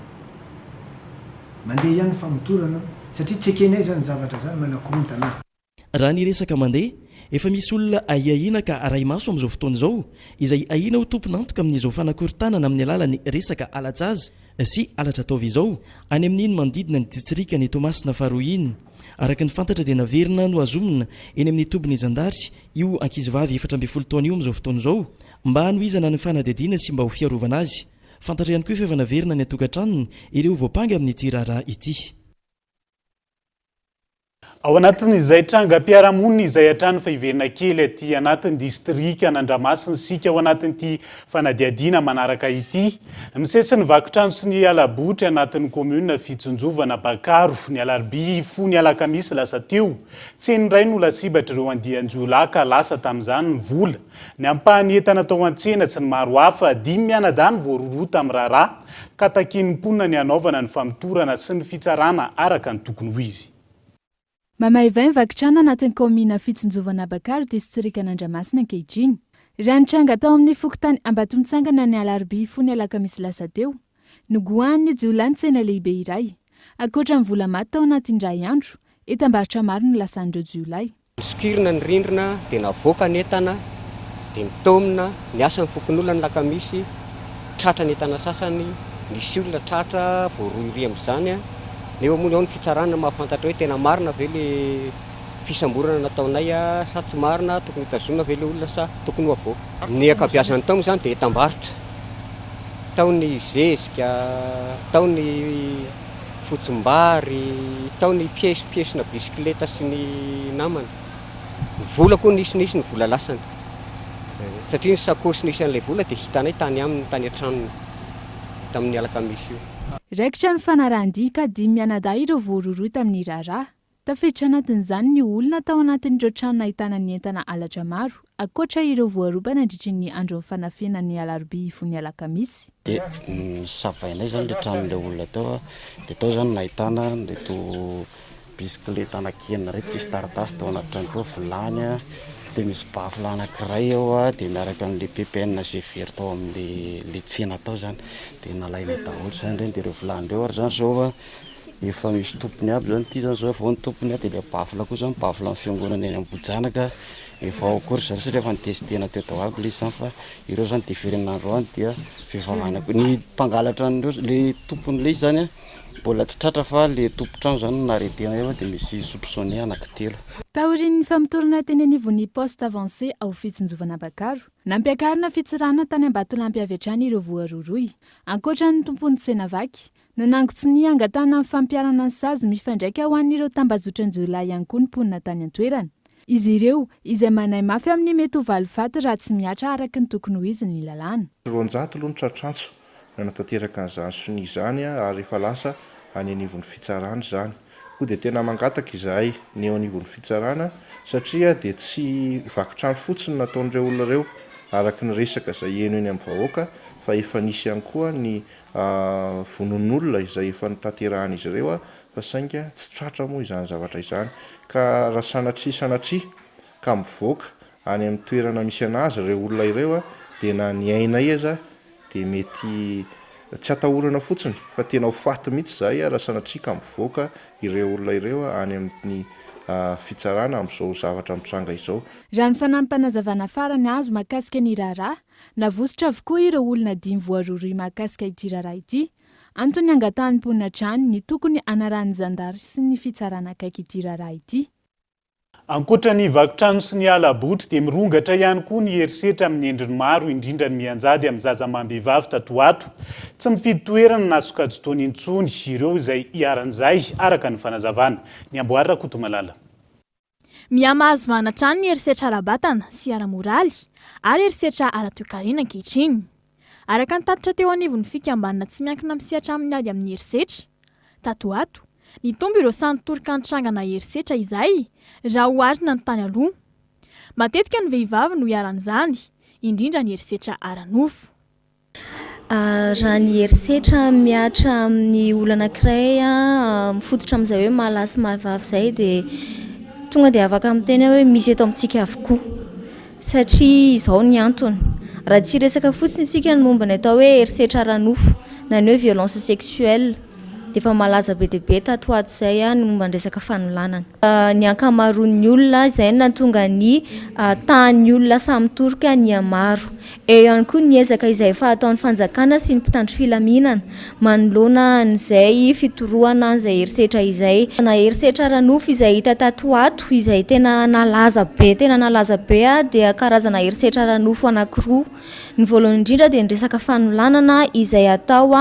Mandeha ihany ny famotorana satria tsy ekenay zany zavatra zany manakorontana. Raha ny resaka mandeha, efa misy olona ahiahiana ka arahi-maso amin'izao fotoana izao, izay ahiana ho tompon'antoka amin'izao fanakorontanana amin'ny alalan'ny resaka hala-jaza sy halatra taova izao, any amin'iny manodidina ny distrikan'i Toamasina faharoa iny. Araka ny fantatra dia naverina nohazomina eny amin'ny tobin'ny zandary io ankizivavy 14 taona io amin'izao fotoana izao mba hanohizana ny fanadihadiana sy mba ho fiarovana azy. Fantatra ihany koa fa efa naverina any an-tokantranony ireo voampanga amin'ity raharaha ity. Ao anatin'izay trangam-piarahamonina izay hatrany fa hiverina kely aty anatin'ny distrikan'Andramasina isika ao anatin'ity fanadihadiana manaraka ity. Misesy ny vaky trano sy ny hala-botry anatin'ny kaominina Fitsinjovana Bakaro ny alarobia hifoha ny alakamisy lasa teo. Tsena iray no lasibatr'ireo andian-jiolahy ka lasa tamin'izany ny vola, ny ampahan'ny entana tao an-tsena sy ny maro hafa. Dimy mianadahy no voarohirohy tamin'ny raharaha ka takian'ny mponina ny hanaovana ny famotorana sy ny fitsarana araka ny tokony ho izy. Mamaivay ny vaky trano anatin'ny kaominina Fitsinjovana Abakaro, distrikan'Andramasina ankehitriny. Raha nitranga tao amin'ny fokontany Ambatomitsangana ny alarobia hifoha ny alakamisy lasa teo, nogoahan'ny jiolahy ny tsena lehibe iray. Ankoatra ny vola maty tao anatin'ny iray andro, entam-barotra maro no lasan'ireo jiolahy. Nosokirina ny rindrina dia navoaka ny entana dia nitaomina, niasa ny fokonolona ny lakamisy, tratra ny entana sasany. Nisy olona tratra voarohirohy amin'izany, nefa moa ao ny fitsarana mahafantatra hoe tena marina ve le fisamborana nataonay sa tsy marina, tokony hotazonina ve le olona sa tokony ho avoaka. Ny ankabeazan'ny tao moa izany dia entam-barotra, tao ny zezika, tao ny fotsimbary, tao ny piesy piesina bisikileta sy ny namany. Ny vola koa nisy nisy ny vola lasany satria ny sakaosy nisy an'ilay vola dia hitanay tany aminy tany an-tranony tamin'ny alakamisy io. Raikitra ny fanarahan-dia ka dimy mianadahy ireo voarohirohy tamin'ny raharaha. Tafiditra anatin'izany ny olona tao anatin'ireo trano nahitana ny entana halatra maro, ankoatra ireo voaroba nandritry ny andron'ny fanafihana ny alarobia hifoha ny alakamisy. Dia nosavainay izany ilay tranon'ilay olona tao, dia tao izany nahitana an'ireto bisikileta anankienina ireto tsisy taratasy tao anaty trano tao, vilany, dia misy baffle anankiray ao, dia miaraka amin'ilay ppn izay very tao amin'ilay tsena tao izany, dia nalainay daholo izany ireny, dia ireo vilany ireo ary izany izao Efa misy tompony aby zany ity zany zao vao ny tompony dia ilay baffle koa zany baffle ny fiangonana eny Ambohijanaka efa ao koa ry zareo satria efa nitestena teo daholo aby ilay izy zany fa ireo zany dia verenina androany dia fivavahana koa ny mpangalatra an'ireo le tompon'ilay izy zany mbola tsy tratra fa le tompon-trano zany no naretena eo dia misy soupçonné anankitelo. Taorian'ny famotorana teny anivon'ny Poste Avancé ao Fitsinjovana Bakaro, nampiakarina fitsarana tany Ambatolampy avy hatrany ireo voarohirohy. Ankoatra ny tompon'ny tsena vaky, Nanangon-tsonia hangatahana ny fampiharana ny sazy mifandraika ho an'ireo tambazotran-jiolahy ihany koa ny mponina tany an-toerana. Izy ireo, izay manahy mafy amin'ny mety ho valifaty raha tsy mihatra araka ny tokony ho izy ny lalàna. 200 aloha ny tratrantso nanatanteraka an'izany sonia izany ary efa lasa any anivon'ny fitsarana izany. Koa dia tena mangataka izahay ny eo anivon'ny fitsarana satria dia tsy vaky trano fotsiny no nataon'ireo olona ireo araka ny resaka izay heno eny amin'ny vahoaka fa efa nisy ihany koa ny vonoan'olona izay efa notanterahan'izy ireo fa saingy tsy tratra moa izany zavatra izany ka raha sanatria sanatria ka mivoaka any amin'ny toerana misy an'azy ireo olona ireo dia na ny ainay aza dia mety tsy atahorana fotsiny fa tena ho faty mihitsy izahay raha sanatria ka mivoaka ireo olona ireo any amin'ny fitsarana amin'izao zavatra mitranga izao. Raha ny fanampim-panazavana farany azo mahakasika ny raharaha Navositra avokoa ireo olona dimy voarohirohy mahakasika ity raharaha ity. Antony hangatahan'ny mponina hatrany ny tokony hanarahan'ny zandary sy ny fitsarana akaiky ity raharaha ity. Ankoatra ny vaky trano sy ny hala-botry dia mirongatra ihany koa ny herisetra amin'ny endriny maro indrindra ny mianjady amin'ny zaza amam-behivavy tato ho ato. Tsy mifidy toerana na sokajin-taona intsony ireo izay iharan'izay araka ny fanazavana. Ny Amboary Rakotomalala. Mihamahazo vahana hatrany ny herisetra ara-batana sy ara-moraly ary herisetra ara-toekarena ankehitriny. Araka ny tatitra teo anivon'ny fikambanana tsy miankina misehatra amin'ny ady amin'ny herisetra, tato ho ato, nitombo ireo sahy nitoroka nitrangana herisetra izay raha oharina ny tany aloha. Matetika ny vehivavy no iharan'izany, indrindra ny herisetra ara-nofo. Raha ny herisetra mihatra amin'ny olona anankiray mifototra amin'izay hoe maha lahy sy maha vavy izay dia tonga dia afaka miteny aho hoe misy eto amintsika avokoa satria izao ny antony, raha tsy hiresaka fotsiny isika ny momba ny atao hoe herisetra ara-nofo na ny hoe violence sexuelle dia efa malaza be dia be tato ho ato izay ny momba ny resaka fanolanana. Ny ankamaroan'ny olona, izay no nahatonga ny tahan'ny olona samy mitoroka nihamaro. Eo ihany koa ny ezaka izay efa ataon'ny fanjakana sy ny mpitandro filaminana manoloana an'izay fitorohana an'izay herisetra izay. Na herisetra ara-nofo izay hita tato ho ato izay tena nalaza be tena nalaza be dia karazana herisetra ara-nofo anankiroa. Ny voalohany indrindra dia ny resaka fanolanana izay atao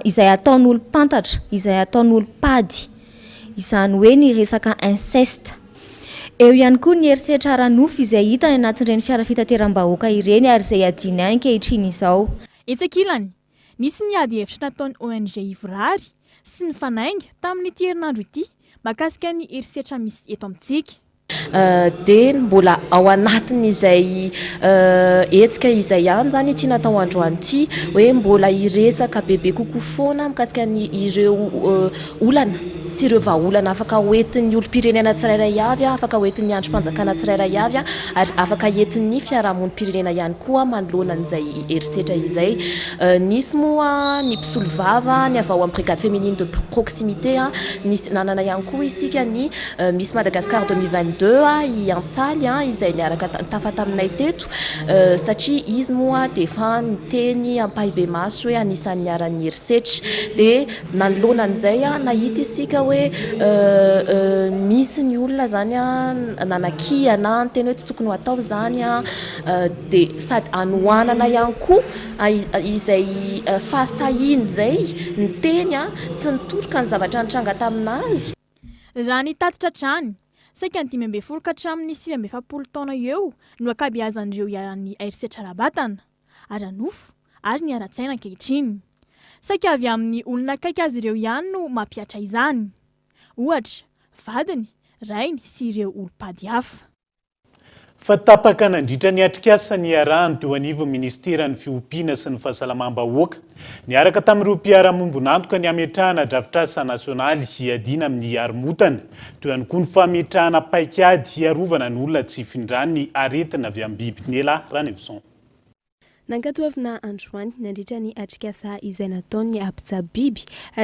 izay ataon'olom-pantatra, izay ataon'olom-pady. Izany hoe ny resaka inceste. Eo ihany koa ny herisetra ara-nofo izay hita any anatin'ireny fiara fitateram-bahoaka ireny ary izay adinay ankehitriny izao. Etsy ankilany, nisy ny ady hevitra nataon'ny ONG Ivorary sy ny Fanainga tamin'ity herinandro ity mahakasika ny herisetra misy eto amintsika. Dia mbola ao anatin'izay hetsika izay ihany izany ity natao androany ity, hoe mbola hiresaka bebe kokoa foana mikasika ny ireo olana sy ireo vahaolana afaka hoentin'ny olom-pirenena tsirairay avy, afaka hoentin'ny andrim-panjakana tsirairay avy ary afaka entin'ny fiarahamonim-pirenena ihany koa manoloana an'izay herisetra izay. Nisy moa ny mpisolovava, ny avy ao amin'ny brigade féminine de proximité, nisy nanana ihany koa isika ny Miss Madagascar 2022. ireo i Antsaly izay niaraka nitafa taminay teto satria izy moa dia efa niteny ampahibemaso hoe anisan'ny niharan'ny herisetra. Dia nanoloana an'izay nahita isika hoe misy ny olona izany nanakiana, niteny hoe tsy tokony ho atao izany dia sady hanohanana ihany koa izay fahasahiany izay niteny sy nitoroka ny zavatra nitranga tamin'azy. Raha ny tatitra hatrany, saika ny 15 ka hatramin'ny 49 taona eo no ankabeazan'ireo iharan'ny herisetra ara-batana, ara-nofo ary ny ara-tsaina ankehitriny. Saika avy amin'ny olona akaiky azy ireo ihany no mampihatra izany. Ohatra, vadiny, rainy sy ireo olom-pady hafa. Fa tapaka nandritra ny atrikasa niarahany teo anivon'ny minisiteran'ny Fiompiana sy ny Fahasalamam-bahoaka, niaraka tamin'ireo mpiara-miombon'antoka ny hametrahana drafitrasa nasionaly hiadiana amin'ny haromotana, teo ihany koa ny fametrahana paikady hiarovana ny olona tsy hifindran'ny aretina avy amin'ny biby Nela Ranaivoson. Nankatoavina androany nandritra ny atrikasa izay nataon'ny mpitsabo biby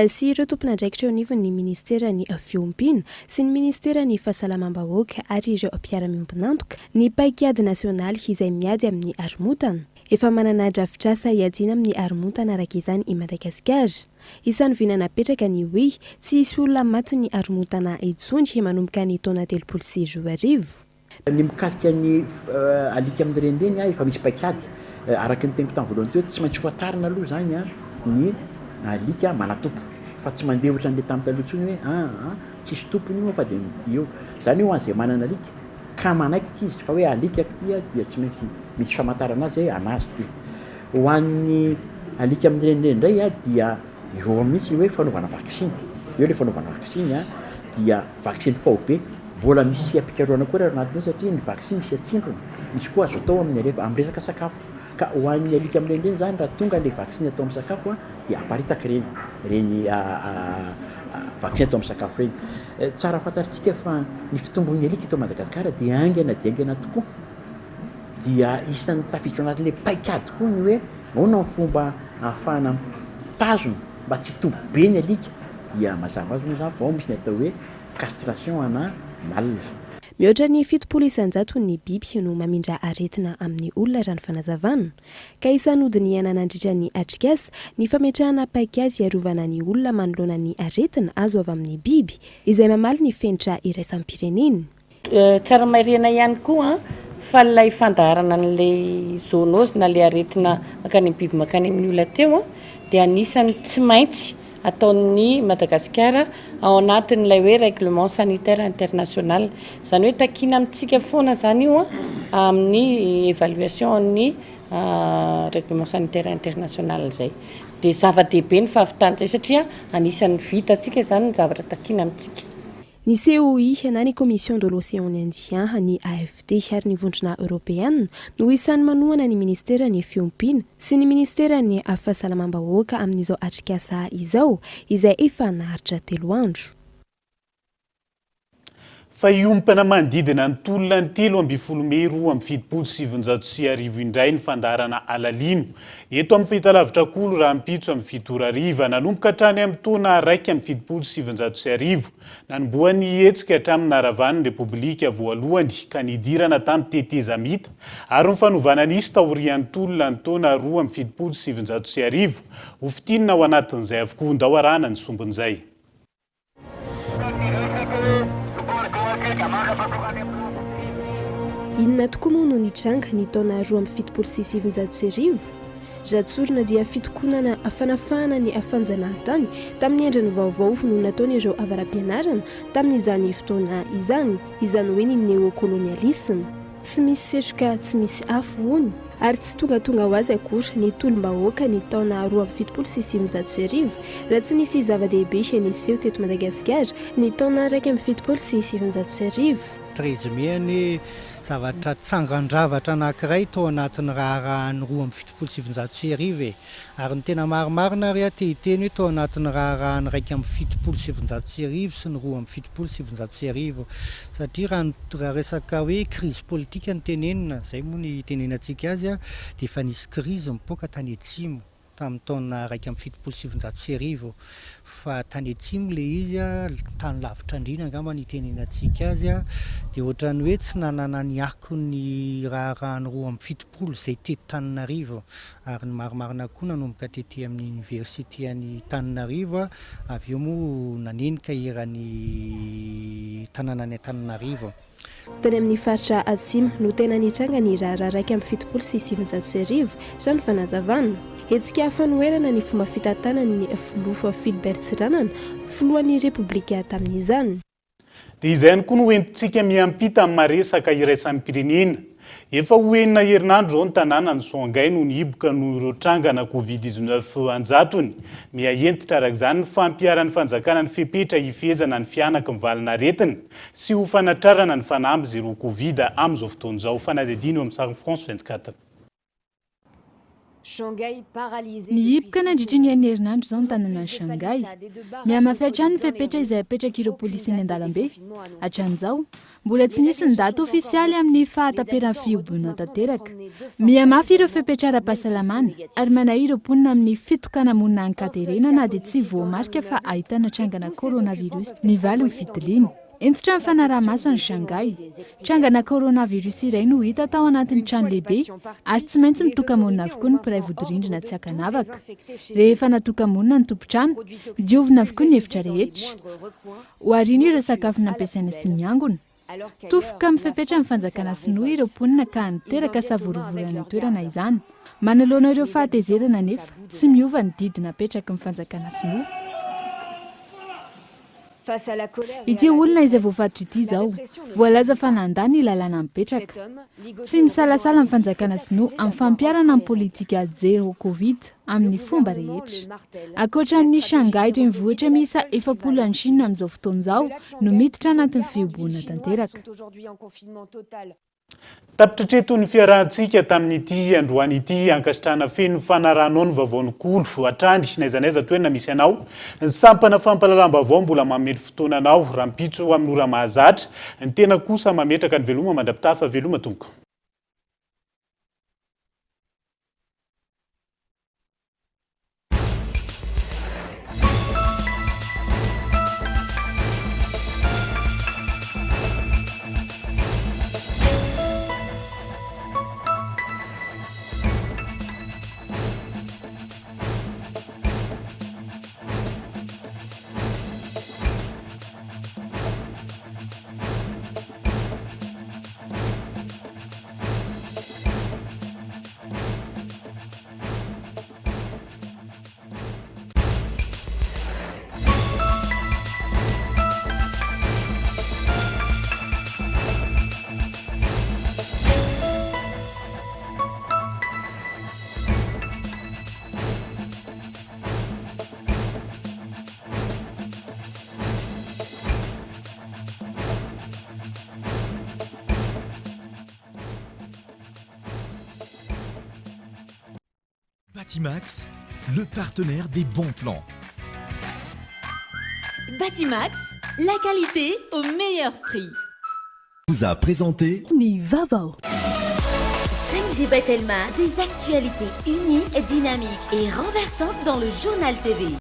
sy ireo tompon'andraikitra eo anivon'ny minisiteran'ny Fiompiana sy ny minisiteran'ny Fahasalamam-bahoaka ary ireo mpiara-miombon'antoka ny paikady nasionaly izay miady amin'ny haromotana. Efa manana drafitrasa hiadiana amin'ny haromotana araka izany i Madagasikara. Isan'ny vina napetraka ny hoe tsy hisy olona matin'ny haromotana intsony manomboka ny taona 2030. Ny mikasika ny alika amin'ny renireny, efa misy paikady. Araka ny teniko tamin'ny voalohany teo, tsy maintsy fantarina aloha izany ny alika manan-tompo. Fa tsy mandeha ohatran'ilay tamin'ny taloha intsony hoe an an, tsisy tompony io fa dia eo. Izany hoe ho an'izay manana alika ka manaiky izy fa hoe alikako ity dia tsy maintsy misy famantarana azy hoe an'azy ity. Ho an'ny alika amin'ny renireny indray dia eo mihitsy ny hoe fanaovana vaksiny. Eo ilay fanaovana vaksiny dia vaksiny faobe. Mbola misy seha-pikarohana koa ary ao anatiny ao satria ny vaksiny misy atsindrona, misy koa azo atao amin'ny are- amin'ny resaka sakafo. Ka ho an'ny alika mirenireny izany raha tonga ilay vaksiny atao amin'ny sakafo dia aparitaka ireny, ireny vaksiny atao amin'ny sakafo ireny. Tsara fantatritsika fa ny fitombon'ny alika eto Madagasikara dia haingana dia haingana tokoa. Dia isan'ny tafiditra ao anatin'ilay paikady koa ny hoe ahoana ny fomba ahafahana mitazona mba tsy hitombo be ny alika dia mazava ho azy moa izany fa ao misy ny atao hoe Castration ana mâle. Mihoatra ny 70 isan-jaton'ny biby no mamindra aretina amin'ny olona raha ny fanazavana. Ka isan'ny hodinihana nandritra ny atrikasa ny fametrahana paikady hiarovana ny olona manoloana ny aretina azo avy amin'ny biby, izay mamaly ny fenitra iraisam-pirenena. Tsara marihina ihany koa fa ilay fandaharana an'ilay zoonose na ilay aretina mankany amin'ny biby mankany amin'ny olona teo dia anisan'ny tsy maintsy ataon'ny Madagasikara ao anatin'ilay hoe règlement sanitaire international. Izany hoe takiana amintsika foana izany io amin'ny évaluation an'ny règlement sanitaire international izay. Dia zava-dehibe ny fahavitan'izay satria anisan'ny vitantsika izany ny zavatra takiana amintsika. Ny COI na ny Commission de l'Océan Indien, ny AFD ary ny Vondrona Eoropeana no isan'ny manohana ny Ministeran'ny Fiompiana sy ny Ministeran'ny Fahasalamam-bahoaka amin'izao atrikasa izao, izay efa naharitra telo andro. Fa hiompana manodidina ny tolona ny 13 mey 1972 indray ny fandaharana Alalino eto amin'ny fahitalavitra Kolo rahampitso amin'ny fito ora hariva. Nanomboka hatrany amin'ny taona 1971, nanombohan'ny hetsika hatramin'ny naharavan'ny Repoblika voalohany ka nidirana tamin'ny tetezamita ary ny fanovana nisy taorian'ny tolona ny taona 1972. Ho fintinina ao anatin'izay avokoa. Ndao arahana ny sombin'izay. Inona tokoa moa no nitranga ny taona 1972? Raha tsorina dia fitokonana fanafahana ny fanjanahantany tamin'ny endriny vaovao no nataon'ireo avara-pianarana tamin'izany fotoana izany, izany hoe ny néocolonialisme. Tsy misy setroka tsy misy afo hono, ary tsy tongatonga ho azy akory ny tolom-bahoaka ny taona 1972 raha tsy nisy zava-dehibe niseho teto Madagasikara ny taona 1971. 13 mai anie zavatra tsangan-javatra anankiray tao anatin'ny raharahan'ny 1972 e! Ary ny tena marimarina ary aho te hiteny hoe tao anatin'ny raharahan'ny 1971 sy ny 1972 satria raha ny raha resaka hoe crise politique no tenenina, izay moa ny itenenantsika azy, dia efa nisy crise nipoaka tany atsimo. tamin'ny taona 1971 fa tany atsimo ilay izy, tany lavitra andriana angamba no itenenantsika azy, dia ohatran'ny hoe tsy nanana ny akon'ny raharahan'ny 72 izay teto Tananarivo ary ny marimarina koa nanomboka tety amin'ny oniversite any Tananarivo avy eo moa nanenika eran'ny tanànan'i Antananarivo. Tany amin'ny faritra Atsimo no tena nitranga ny raharaha 1971, raha ny fanazavana. Hetsika fanoherana ny fomba fitantanan'ny filoha Philbert Tsiranana, filohan'ny Repoblika tamin'izany. Dia izay ihany koa no entintsika miampita amin'ny maresaka iraisam-pirenena. Efa ho enina herinandro izao ny tanànan'i Shanghai no nihiboka noho ireo trangana Covid 19 an-jatony. Miha hentitra araka izany ny fampiharan'ny fanjakana ny fepetra hifehezana ny fihanaky ny valin'aretina sy ho fanatrarana ny fanamby zéro Covid amin'izao fotoana izao. Fanadihadiana eo amin'ny sarin'i France 24. Nihiboka nandritra ny enina herinandro izao ny tanànan'i Shanghai. Mihamafy hatrany ny fepetra izay apetrak'ireo polisy eny an-dalambe. Hatramin'izao, mbola tsy nisy ny daty ofisialy amin'ny fahataperan'ny fihibohana tanteraka. Mihamafy ireo fepetra ara-pahasalamana ary manahy ireo mponina amin'ny fitokana-monina an-katerena na dia tsy voamarika fa ahitana trangana coronavirus ny valin'ny fitiliana. Hentitra ny fanaraha-maso any Shanghai. Trangana coronavirus iray no hita tao anatin'ny trano lehibe ary tsy maintsy mitoka-monina avokoa ny mpiray vodirindrina tsy ankanavaka. Rehefa natoka-monina ny tompon-trano, diovina avokoa ny efitra rehetra. Oharina ireo sakafo nampiasaina sy ny angona. Tofoka amin'ny fepetra ny fanjakana sinoa ireo mponina ka niteraka savorovoro any an-toerana izany. Manoloana ireo fahatezerana anefa, tsy miova ny didy napetraky ny fanjakana sinoa. Ity olona izay voafaritra ity izao, voalaza fa nandà ny lalàna mipetraka. Tsy misalasala ny fanjakana sinoa amin'ny fampiharana ny politika Zero Covid amin'ny fomba rehetra. Ankoatra an'i Shanghai, renivohitra miisa 40 any Chine amin'izao fotoana izao no miditra anatin'ny fihibohana tanteraka. Tapitra hatreto ny fiarahantsika tamin'ity androany ity. Ankasitrahana feno ny fanarahanao ny vaovaon'ny Kolo hatrany n'aiza n'aiza toerana misy anao. Ny sampana fampahalalam-baovao mbola mamely fotoana anao rahampitso amin'ny ora mahazatra. Ny tena kosa mametraka ny veloma mandra-pitafa. Veloma tompoko. Batimax, le partenaire des bons plans. Batimax, la qualité au meilleur prix. Vous a présenté Ny vaovao. 5G by Telma, des actualités uniques, dynamiques et renversantes dans le journal TV.